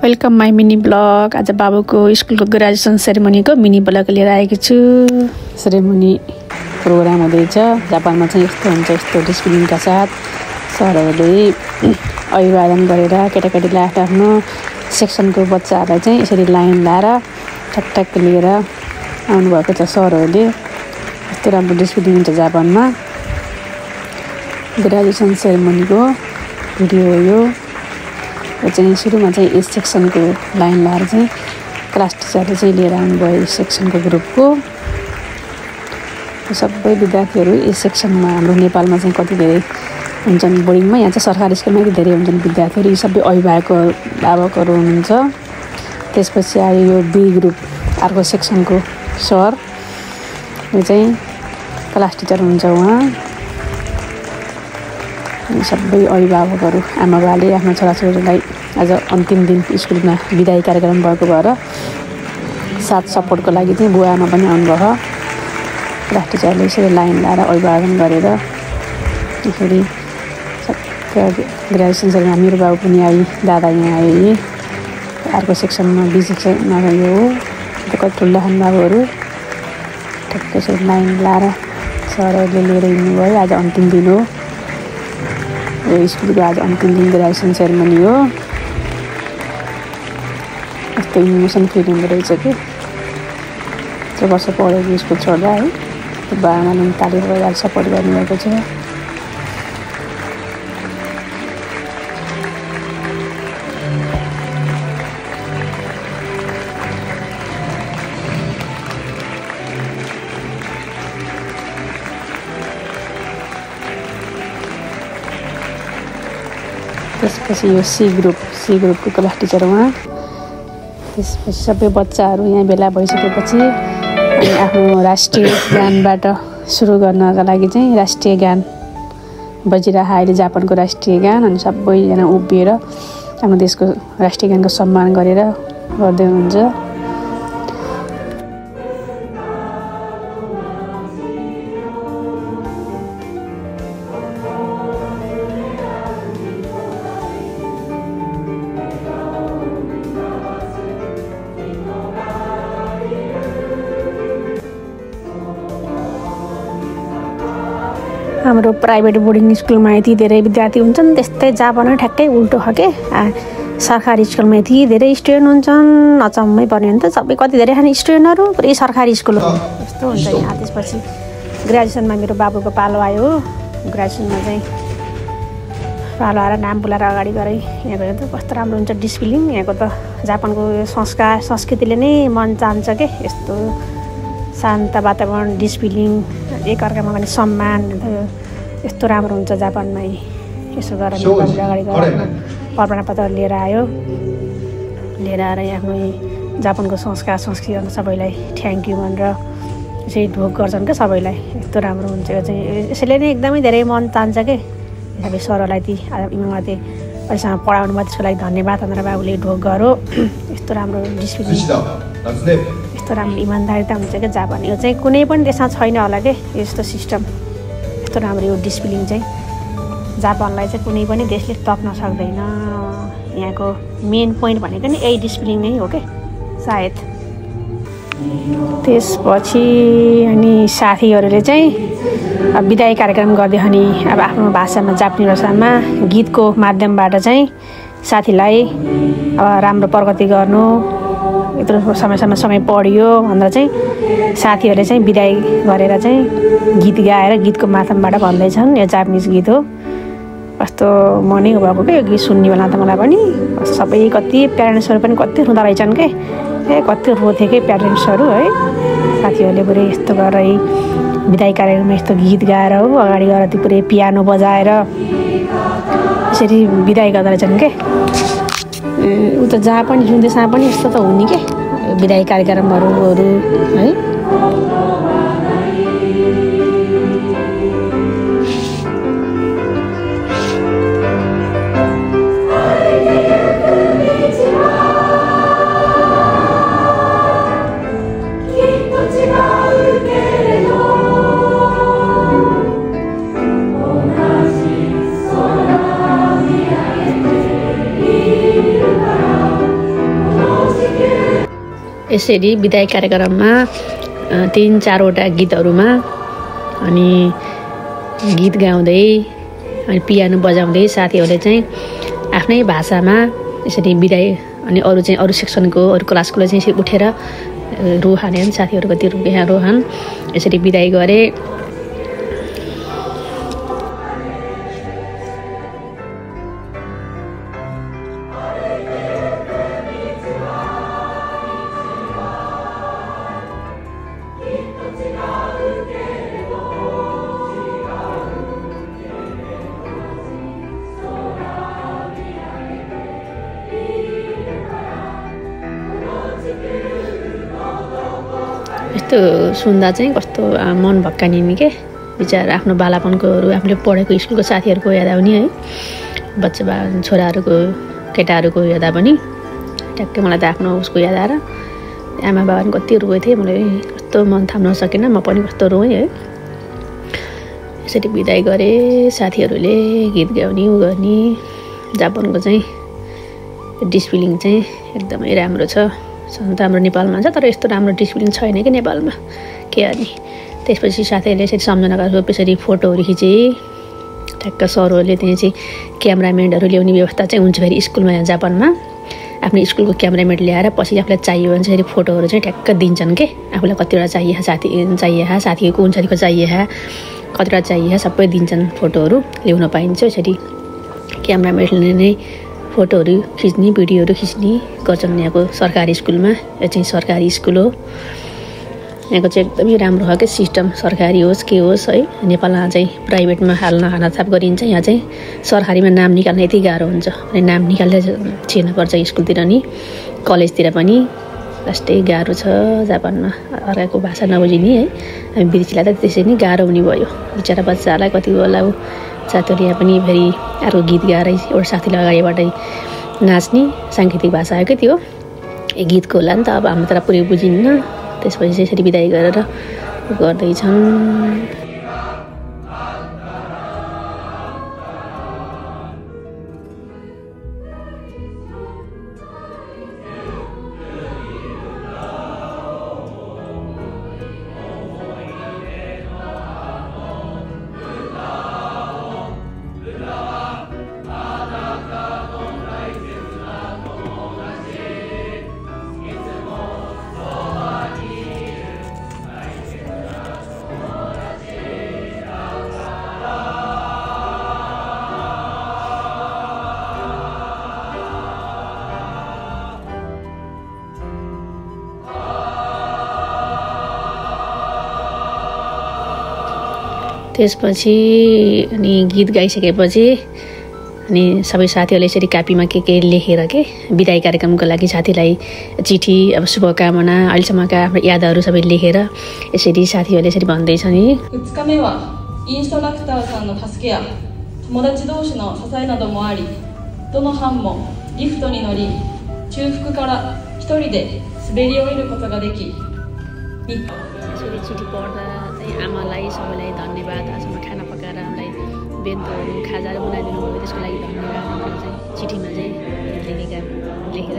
Welcome my mini blog. आज बाबुको स्कुलको ग्रेजुएसन सेरेमनीको मिनी ब्लग लिएर आएको छु। सेरेमनी प्रोग्राम हुँदैछ। जापानमा चाहिँ यस्तो हुन्छ, यस्तो डिसिप्लिनका साथ सरहरूले अभिवादन गरेर केटाकेटीले आफ्नो सेक्सनको बच्चाहरूलाई चाहिँ यसरी लाइन लाएर ठ्याक लिएर आउनुभएको छ सरहरूले। यस्तो राम्रो डिसिप्लिन हुन्छ जापानमा। ग्रेजुएसन सेरेमनीको भिडियो हो यो। चाहिँ सुरुमा चाहिँ यस सेक्सनको लाइन लाएर चाहिँ क्लास टिचरले चाहिँ लिएर आउनुभयो। यस सेक्सनको ग्रुपको सबै विद्यार्थीहरू यस सेक्सनमा हाम्रो नेपालमा चाहिँ कति धेरै हुन्छन् बोर्डिङमा, यहाँ चाहिँ सरकारी स्कुलमा यति धेरै हुन्छन् विद्यार्थीहरू। यी सबै अभिभावकहरू हुनुहुन्छ। त्यसपछि आयो यो बी ग्रुप, अर्को सेक्सनको सर, यो चाहिँ क्लास टिचर हुनुहुन्छ। उहाँ सबै अभिभावकहरू आमाबाले आफ्नो छोराछोरीलाई आज अन्तिम दिन स्कुलमा बिदाई कार्यक्रम भएको भएर साथ सपोर्टको लागि चाहिँ बुवा आमा पनि आउनुभयो। क्लास टिचरले यसरी लाइन लाएर अभिवादन गरेर यसरी ग्रेजुएसन सेक्सनमा मेरो बाबु पनि आयो, दादा यहाँ आयो। यी अर्को सेक्सनमा बी सेक्सनमा यो हो। कति ठुला बाबुहरू ठ्याक्कै यसरी लाइन लाएर सरहरूले लिएर हिँड्नुभयो। आज अन्तिम दिन हो यो स्कुलको, आज अन्तिम दिन ग्रेजुएसन सेरेमनी हो। यस्तो इमोसन फिल हुँदो रहेछ कि 6 वर्ष पढेको स्कुल छोड्दा है। बुवा आमाले ताली बजाएर सपोर्ट गर्नुभएको छ। त्यसपछि यो सी ग्रुपको क्लास टिचर उहाँ। त्यसपछि सबै बच्चाहरू यहाँ भेला भइसकेपछि अनि आफ्नो राष्ट्रिय गानबाट सुरु गर्नका लागि चाहिँ राष्ट्रिय गान बजिरहेको अहिले जापानको राष्ट्रिय गान। अनि सबैजना उभिएर आफ्नो देशको राष्ट्रिय गानको सम्मान गरेर गर्दै हुनुहुन्छ। हाम्रो प्राइभेट बोर्डिङ स्कुलमा यति धेरै विद्यार्थी हुन्छन्, त्यस्तै जापानमा ठ्याक्कै उल्टो छ के। सरकारी स्कुलमा यति धेरै स्टुडेन्ट हुन्छन्, अचम्मै पर्ने हो नि त। सबै कति धेरै खाने स्टुडेन्टहरू पुरै सरकारी स्कुल हो, यस्तो हुन्छ यहाँ। त्यसपछि ग्रेजुएसनमा मेरो बाबुको पालो आयो। ग्रेजुएसनमा चाहिँ पालो आएर नाम बोलाएर अगाडि गरे। यहाँको त कस्तो राम्रो हुन्छ डिसिप्लिन। यहाँको त जापानको संस्कार संस्कृतिले नै मन चाहन्छ के। यस्तो शान्त वातावरण, डिसिप्लिन, एकअर्कामा पनि सम्मान, यस्तो राम्रो हुन्छ जापानमा। यसो गरेर अगाडि गएर प्रमाणपत्र लिएर आयो। लिएर आएर आफ्नो जापानको संस्कार संस्कृति सबैलाई थ्याङ्क यू भनेर यसरी ढोक गर्छन् क्या सबैलाई। यस्तो राम्रो हुन्छ यो चाहिँ। यसैले नै एकदमै धेरै मन चाहन्छ कि सबै सरहरूलाई ती इमामते अहिलेसम्म पढाउनु भयो त्यसको लागि धन्यवाद भनेर बाबुले ढोक गरो। यस्तो राम्रो डिसिप्लिन, यस्तो राम्रो इमान्दारिता हुन्छ क्या जापान। यो चाहिँ कुनै पनि देशमा छैन होला के यस्तो सिस्टम। यस्तो राम्रो यो डिसिप्लिन चाहिँ जापानलाई चाहिँ कुनै पनि देशले टक्न सक्दैन। यहाँको मेन पोइन्ट भनेको नि यही डिसिप्लिन नै हो क्या सायद। त्यसपछि अनि साथीहरूले चाहिँ बिदाई कार्यक्रम गर्दै अनि अब आफ्नो भाषामा, जापानी भाषामा गीतको माध्यमबाट चाहिँ साथीलाई अब राम्रो प्रगति गर्नु, यत्रो समय पढियो भनेर चाहिँ साथीहरूले चाहिँ बिदाई गरेर चाहिँ गीत गाएर गीतको माध्यमबाट भन्दैछन्। यो जापानिज गीत हो। कस्तो मनै भएको क्या यो गीत सुन्ने बेला त मलाई पनि। सबै कति प्यारेन्ट्सहरू पनि कति रुँदा रहेछन् के। कति रोथे कि प्यारेन्ट्सहरू है। साथीहरूले पुरै यस्तो गरेर बिदाई कार्यक्रममा यस्तो गीत गाएर हो अगाडि गएर त्यो पुरै पियानो बजाएर यसरी बिदाई गर्दा रहेछन् के। उता जहाँ पनि जुन देशमा पनि यस्तो त हुने के बिदाई कार्यक्रमहरू है। यसरी बिदाई कार्यक्रममा 3-4 वटा गीतहरुमा अनि गीत गाउँदै अनि पियानो बजाउँदै साथीहरुले चाहिँ आफ्नै भाषामा यसरी बिदाई अनि अरु सेक्सनको अरु क्लासकोले चाहिँ यसरी उठेर रोहान साथीहरुको त्यो रोहान यसरी बिदाई गरे। यस्तो सुन्दा चाहिँ कस्तो मन भक्कानिने के बिचारा आफ्नो बालापनकोहरु हामीले पढेको स्कुलको साथीहरुको याद आउने है बच्चा छोराहरुको केटाहरुको याद पनि ट्याक्कै मलाई त आफ्नो उसको याद आएर आमा बाबाले कति रोए थिए मैले कस्तो मन थाम्न सकेन म पनि कस्तो रोए है। यसरी बिदाई गरे साथीहरुले गीत गाउने उ गर्ने जापानको चाहिँ डिसिप्लिन चाहिँ एकदमै राम्रो छ त हाम्रो नेपालमा छ तर यस्तो राम्रो डिसिप्लिन छैन के नेपालमा के गर्ने। त्यसपछि साथीहरुले यसरी सम्झनाका रूपमा यसरी फोटोहरु खिचे ठ्याक्क सरहरूले त्यहाँ चाहिँ क्यामेराम्यानहरु ल्याउने व्यवस्था चाहिँ हुन्छ फेरि स्कुलमा जापानमा आफ्नो स्कुलको क्यामेराम्यान ल्याएर पछि आफूलाई चाहियो भने चाहिँ फोटोहरु चाहिँ ठ्याक्क दिन्छन् के आफूलाई कतिवटा चाहिए साथीको कुन साथीको चाहिए कतिवटा चाहिए सबै दिन्छन् फोटोहरु ल्याउन पाइन्छ। यसरी क्यामेराम्यानले नै फोटोहरु खिच्ने भिडियोहरु खिच्ने गर्छन् यहाँको सरकारी स्कुलमा। यो चाहिँ सरकारी स्कुल हो यहाँको चाहिँ एकदमै राम्रो हो के सिस्टम सरकारी होस् के होस् है। नेपालमा चाहिँ प्राइभेटमा हालनाथाप गरिन्छ यहाँ चाहिँ सरकारीमा नाम निकाल्न यति गाह्रो हुन्छ अनि नाम निकालेर छिर्नुपर्छ स्कुलतिर नि कलेजतिर पनि जस्तै गाह्रो छ जापानमा अर्काको भाषा नबुझिने है। हामी विदेशीलाई त त्यसै नै गाह्रो हुने भयो बिचारा बच्चाहरूलाई कति बेला साथीहरु यहाँ पनि फेरि अर्को गीत गाएर एउटा साथीले अगाडिबाटै नाच्ने सांगीतिक भाषा आयो के त्यो गीतको होला नि त अब हाम्रो त पुरै बुझिन्न। त्यसपछि चाहिँ यसरी बिदाई गरेर गर्दैछन्। त्यसपछि अनि गीत गाइसकेपछि अनि सबै साथीहरुले यसरी कापीमा के लेखेर के बिदाई कार्यक्रमको लागि साथीलाई चिठी अब शुभकामना अहिलेसम्मका आफ्नो यादहरू सबै लेखेर यसरी साथीहरुले यसरी भन्दै छन् नि 2日目はインストラクターさんの助けや友達同士の支えなどもありどの班もリフトに乗り中腹から一人で滑り降りることができ यसरी चिठी पढ्दा चाहिँ आमालाई सबैलाई धन्यवाद आजमा खाना पकाएर हामीलाई बेन्तोहरू खाजाहरू बनाइदिनु भयो त्यसको लागि धन्यवाद भनेर चाहिँ चिठीमा चाहिँ लेखेर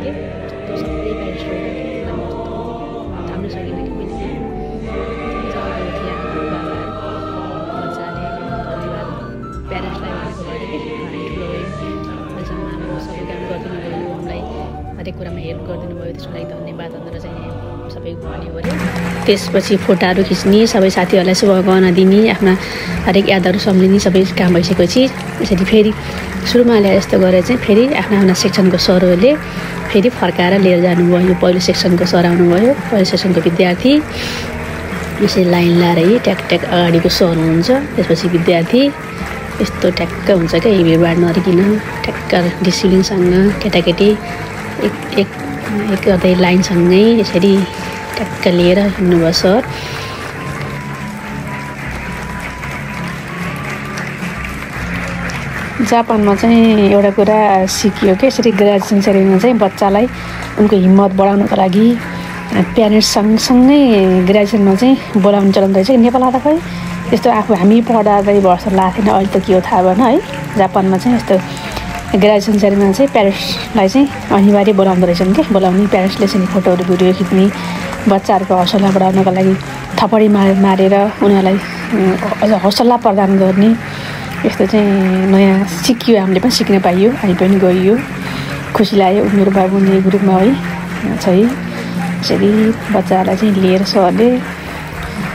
के त्यो सबै प्यारेन्ट्सहरू थाम्न सकिन कि मैले बच्चाले धन्यवाद प्यारेन्ट्सलाई भनेको भयो कि ठुलो अहिलेसम्म हाम्रो सबै काम गरिदिनु भयो हामीलाई हरेक कुरामा हेल्प गरिदिनु भयो त्यसको लागि धन्यवाद भनेर चाहिँ सबै भन्यो अरे। त्यसपछि फोटाहरू खिच्ने सबै साथीहरूलाई शुभकामना दिने आफ्ना हरेक यादहरू सम्झिने सबै काम भइसकेपछि यसरी फेरि सुरुमा ल्याए जस्तो गरेर चाहिँ फेरि आफ्ना सेक्सनको सरहरूले फेरि फर्काएर लिएर जानुभयो। पहिलो सेक्सनको सर आउनुभयो पहिलो सेक्सनको विद्यार्थी यसरी लाइन लाएर ट्याक ट्याक अगाडिको सर हुनुहुन्छ त्यसपछि विद्यार्थी यस्तो ट्याक्क हुन्छ क्या भिडभाड नरिकिन ट्याक्क डिसिप्लिनसँग केटाकेटी एक गर्दै लाइनसँगै यसरी ट्याक्क लिएर हिँड्नुभयो सर। जापानमा चाहिँ एउटा कुरा सिकियो कि यसरी ग्रेजुएसन सेरेमनीमा चाहिँ बच्चालाई उनको हिम्मत बढाउनको लागि प्यारेन्ट्स सँगसँगै ग्रेजुएसनमा चाहिँ बोलाउनु चलन रहेछ। नेपालमा त खै त्यस्तो आफू हामी पढ्दा चाहिँ वर्ष लाग्थेन अहिले त के हो थाहा भएन है। जापानमा चाहिँ यस्तो ग्रेजुएसन सेरेमनीमा चाहिँ प्यारेन्ट्सलाई चाहिँ अनिवार्य बोलाउँदो रहेछन् क्या। बोलाउने प्यारेन्ट्सले चाहिँ फोटोहरू भिडियो खिच्ने, बच्चाहरूको हौसला बढाउनको लागि थपडी मारेर उनीहरूलाई अझ हौसला प्रदान गर्ने, यस्तो चाहिँ नयाँ सिकियो। हामीले पनि सिक्न पाइयो, हामी पनि गइयो, खुसी लाग्यो। मेरो बाबु यही ग्रुपमा है छ है। यसरी बच्चाहरूलाई चाहिँ लिएर सरले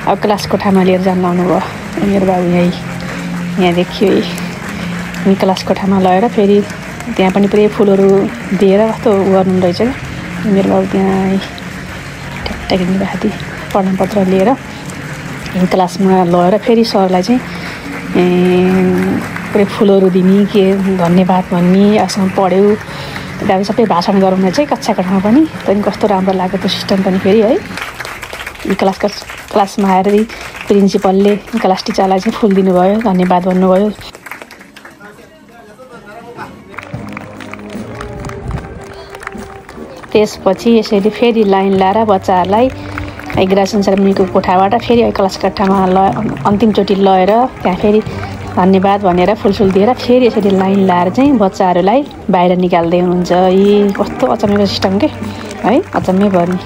अब क्लास कोठामा लिएर जान लाउनु भयो। मेरो बाबु यहाँ देखियो है। अनि क्लास कोठामा लगेर फेरि त्यहाँ पनि पुरै फुलहरू दिएर कस्तो गर्नु रहेछ। मेरो बाबु त्यहाँ ट्याक्ट्याक हिँड्दाखेरि प्रमाणपत्र लिएर क्लासमा लगेर फेरि सरलाई चाहिँ पुरै फुलहरू दिने, के धन्यवाद भन्ने, आसँग पढ्यौ त्यहाँ सबै भाषण गराउन चाहिँ कक्षा कोठामा पनि। त्यहाँदेखि कस्तो राम्रो लाग्यो त्यो सिस्टम पनि फेरि है। क्लासमा आएर प्रिन्सिपलले क्लास टिचरलाई चाहिँ फुल दिनुभयो, धन्यवाद भन्नुभयो। त्यसपछि यसरी फेरि लाइन लाएर बच्चाहरूलाई ग्रेजुएसन सेरेमनीको कोठाबाट फेरि क्लास कोठामा अन्तिमचोटि लगेर त्यहाँ फेरि धन्यवाद भनेर फुलसुल दिएर फेरि यसरी लाइन लाएर चाहिँ बच्चाहरूलाई बाहिर निकाल्दै हुनुहुन्छ। यी कस्तो अचम्मको सिस्टम के है, अचम्मै भयो नि।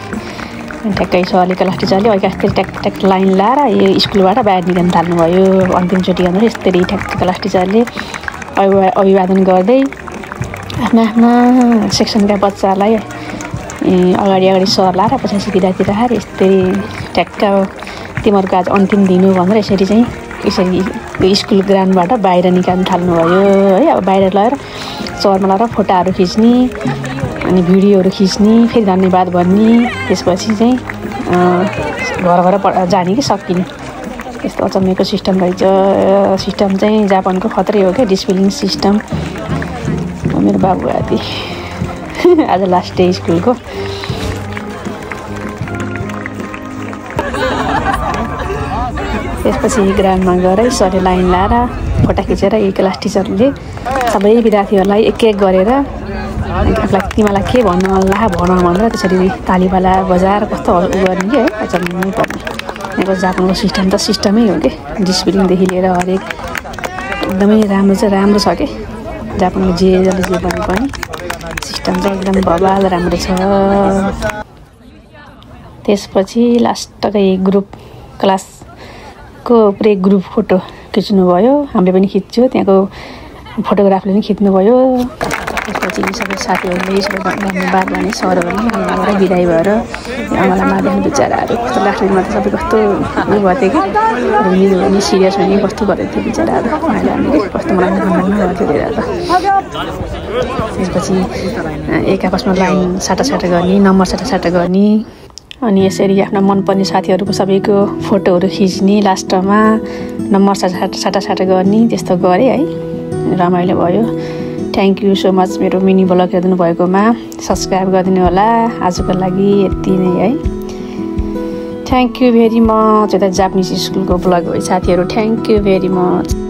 ठ्याक्कै सरले क्लास टिचरले ट्याक लाइन लाएर यो स्कुलबाट बाहिर निकाल्न थाल्नुभयो। अन्तिमचोटि भनेर यस्तरी ठ्याक्क क्लास टिचरले अभिवादन गर्दै आफ्ना सेक्सनका बच्चालाई अगाडि सर लाएर पछि बिदातिर आएर यस्तै ठ्याक्क तिमीहरूको आज अन्तिम दिनु भनेर यसरी यो स्कुल ग्राउन्डबाट बाहिर निकाल्न थाल्नुभयो है। अब बाहिर लगेर चरमा लगेर फोटाहरू खिच्ने अनि भिडियोहरू खिच्ने, फेरि धन्यवाद भन्ने, त्यसपछि चाहिँ घर जाने कि सकिने। यस्तो अचम्मको सिस्टम रहेछ। सिस्टम चाहिँ जापानको खत्रै हो क्या, डिसिप्लिन सिस्टम। मेरो बाबु आदि आज लास्ट डे स्कुलको। त्यसपछि ग्राउन्डमा गएर सरले लाइन लाएर फोटा खिचेर यी क्लास टिचरले सबै विद्यार्थीहरूलाई एक एक गरेर तिमीलाई के भन्नु मन लाग्यो भन भनेर त्यसरी तालीवाला बजाएर कस्तो गर्ने कि है, अचम्मै पर्ने। यहाँको जापानको सिस्टम त सिस्टमै हो कि, डिसिप्लिनदेखि लिएर हरेक एकदमै राम्रो छ कि जापानको जसले जे भने पनि सिस्टम चाहिँ एकदम बवाल राम्रो छ। त्यसपछि लास्टकै ग्रुप क्लासको पुरै ग्रुप फोटो खिच्नुभयो। हामीले पनि खिच्यो, त्यहाँको फोटोग्राफले पनि खिच्नुभयो। त्यसपछि सबै साथीहरूले सबै धन्यवाद भने सरहरूले उहाँबाट बिदाई भएर आमालाई मार्दैन बिचराहरू। कस्तो लास्ट दिनमा त सबै कस्तो उयो भएको थियो कि, रुमिलो हुने, सिरियस हुने, कस्तो गरेको थियो बिचराहरू। उहाँले हामीले कस्तो मलाई गर्थ्यो धेरै त। त्यसपछि एक आपसमा लाइन साटासाटा गर्ने, नम्बर साटासाटा गर्ने, अनि यसरी आफ्ना मनपर्ने साथीहरूको सबैको फोटोहरू खिच्ने, लास्टमा नम्बर साटासाटा गर्ने, त्यस्तो गरेँ है। रमाइलो भयो। थ्याङ्क यू सो मच मेरो मिनी ब्लग हेरिदिनु भएकोमा। सब्सक्राइब गरिदिनु होला। आजको लागि यति नै है। Thank you very much. यता जापानिज स्कुलको ब्लग हो साथीहरू। Thank you very much.